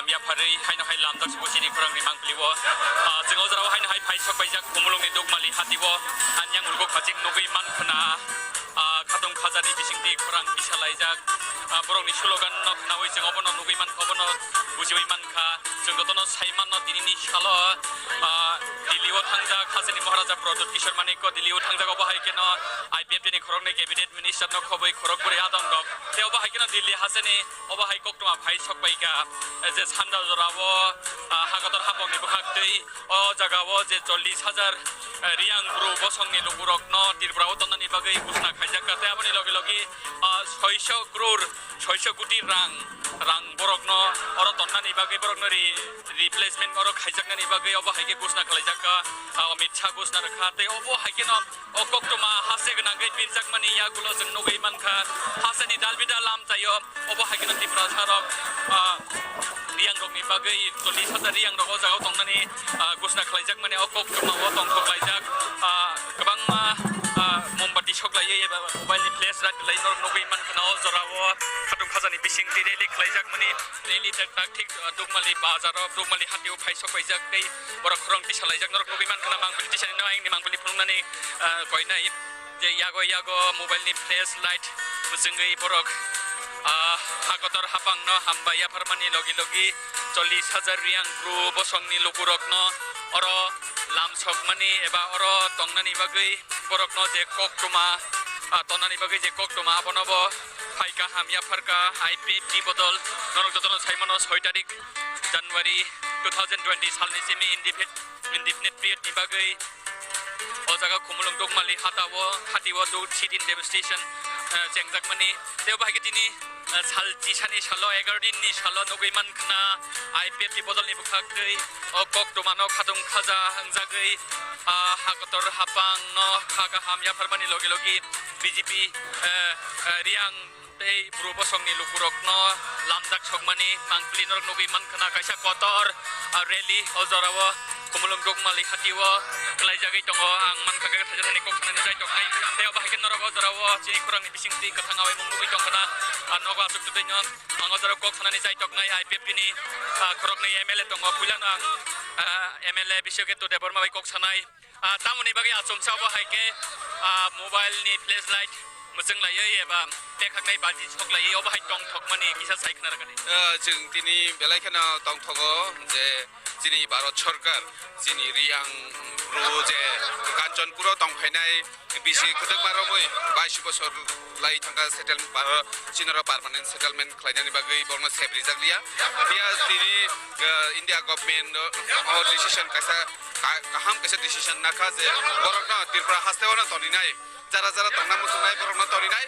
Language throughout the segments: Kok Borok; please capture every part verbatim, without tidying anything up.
Yapharwi haino hai lamjak sugo chini khorangni mangpili o. Ah, chwng o jora o haino hai phai sok paijak Khumulwng ni Dukmali hati o. Anyang ulgo khachik nugwi man khna. Ah, khatung khajani bisingtwi khorang kisa laijak. Ah, borokni slogan no khnawi chwng obono nugwi man kha, obono bujiwi man kha. Chwng jotono sai mano tini ni salo, ah, Delhi o thangjak hachini Maharaja Pradyut Kishore Manikya Delhi o thangjak, obo hai kheno I P F T ni khoroknwi cabinet minister no khobwi khorok bwrwi adong rok. Tei obo hai kheno Delhi hachini obo hai koktwma phai sok pai kha, eh, je sanda jora o, ah, ha kotor hapong ni bwkhak twi o jaga o je chollish hajar, eh, Riyang bru bosong ni luku rok no Tripura o tonnani bagwi ghosna khaijak kha. Tei aboni logi logi, ah, soiso crore, soiso koti rang, rang borok no oro tonnani bagwi borok no ri-, replacement oro khaijaknani bagwi obo hai khe ghosna khlaijak kha, ah, Amit Shah ghosna rwkha. Tei obo hai kheno o koktwma hase gwnangwi pirjakmani yagulo chwng nugwi mankha. Haseni dalbida lamchaio obo hai kheno Tiprasa rok, ah, Riyang rokni bagwi chollish hajar Riyang rok o jagao tongnani, ah, ghosna khlaijakmani o koktwma o tongthok laijak, ah, kwbangma, ah, mombati soklaiwi eba mobile ni flash light lai norok nugwi mankha o jorao khatung khajani bisingtwi rally khlaijakmani. Rally tak tak thik, ah, Dukmali bazaro, Dukmali hatio phai sok paijak tei borok khorang tisa laijak norok nugwi mankha mangpili tisani no ayangni mangpili phunuknani, ah, koinai. Je yago yago mobile ni flash light mwchwngwi borok, ah, ha kotor hapang no hambai yapharmani logi logi chollish hajar Riyang bru bosong ni luku rok no oro lam sokmani eba oro tongnani bagwi borok no je koktwma, ah, tongnani bagwi je koktwma abono bo phai kaham yapharkha I P F T bodol norok jotono saimano soi tarik January two thousand twenty salni simi indefinite, indefinite period ni bagwi o jaga Khumulwng Dukmali hata o, hati o do sit-in demonstration, eh, chengjakmani. Tei obo hai khe tini, eh, sal chisani salo, egaroh din ni salo nugwi mankha I P F T bodol ni bwkhak twi o koktwma no khatung khaja wngjagwi, ah, ha kotor hapang no kha kaham yapharmani logi logi B J P, eh, eh, Riyang tei bru bosongni lukurokno lamjak sokmani mangpili norok nugwi mankha kaisa kotor, ah, rally o jorao Khumulwng Dukmali hatio kwlaijagwi tongo. Ang mankha khe thaijaknani kok sanani chaitoknai tei obo hai khe norok o jorao chini khorangni bisingtwi kwthang awaimung nugwi tongkhana, ah, nogo aswk twtwino ang o jorao kok sanani chaitoknai I P F T ni, ah, khoroknwi M L A tongo. Puilano ang, ah, M L A Biswaketu Debbarma bai kok sanai. Ah, tamoni bagwi achomsa obo hai khe, ah, mobile ni flash light mwchwng laiwi eba pekhaknai balti sok laiwi obo hai tongthokmani kisa sai khna rwkani. Ah, chwng tini belai kheno tongthogo je chini Bharat Sarkar chini Riyang bru je Kanchanpur o tongphainai bisi kwdwkma romwi bais bosor lai thangkha settle, chini oro permanent settlement khlainani bagwi borokno sep rijak liya. Phiya tini, ah, India government o, o decision kaisa ka-, kaham kaisa decision nakha je borokno Tripura haste o no toninai, jara jara tongna muchungnai borokno toninai,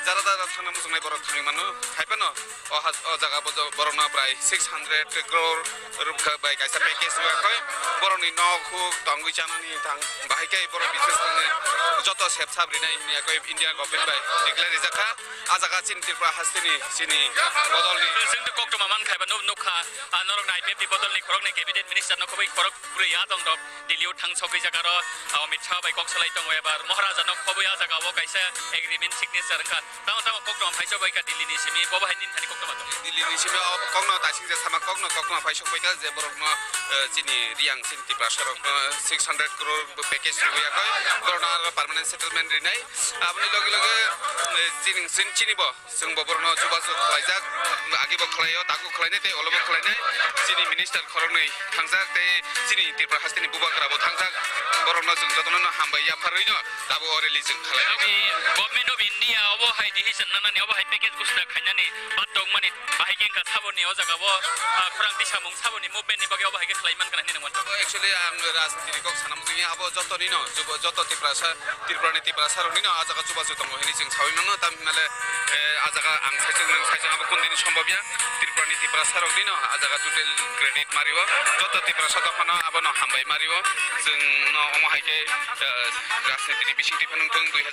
jara jara thangna muchungnai borok thangwi mano. Hai phano o ha-, o jaga bo borokno prai six hundred crore rwkha bai kaisa package rwkha koi borokni nok huk tongwi chanani thang bahai khe borok business ni joto sep sap rinai hwnwi koi India government bai declare rijak kha. A jaga chini Tripura hasteni chini bodolni. Chwng tei koktwma man khai ba nuk-, nukha, ah, norok nai I P F T bodolni khoroknwi cabinet minister no khobwi khorok bwrwi a tong rok Delhi o thang sogwi jaga ro, ah, Amit Shah bai kok salai tongo ebar Maharaja no khobwi a jaga o kaisa agreement signature wngkha. Tamo tamo koktwma phai sogwi kha Delhi ni simi, bo bo hai nini thani koktwma tong. Delhi ni simi o kokno taising je sama kokno koktwma phai sogwi kha je borok no, eh, chini Riyang chini Tiprasa rok no six hundred crore package rwya koi borok no aro permanent settlement rinai. Aboni loge loge, eh, chini, chini, chini bo. Chwng bo borokno chubachu khlaijak, agi bo khlaio, takhuk khlainai tei olo bo khlainai. Chini minister khoroknwi thangjak tei chini Tripura hasteni bubagra bo thangjak. Borokno chwng jotono no hambai yapharwi no tabuk o rally chwng khlai. Government of India obo hai decision nanani, obo hai package ghosna khainani, bat tongmani bahai khe wngkha saboni o jaga o, ah, khorang tisamung saboni movement ni bagwi obo hai khe khlai mankha hinwi nang mano. Actually, ang rajniti ni kok sana muchungya, abo joto ni no, joto Tiprasa, Tripura ni Tiprasa rok ni no, a jaga chubachu tongo hinwi chwng sawi mano, tam hinmale, eh, a jaga ang saichung, nwng saichung abo kundini sombobya, Tripura ni Tiprasa rok ni no, a jaga total credit mario, joto Tiprasa dophano abo no hambai mario, chwng no omo hai khe, eh, rajniti ni bisingtwi phano wngthung dui hajar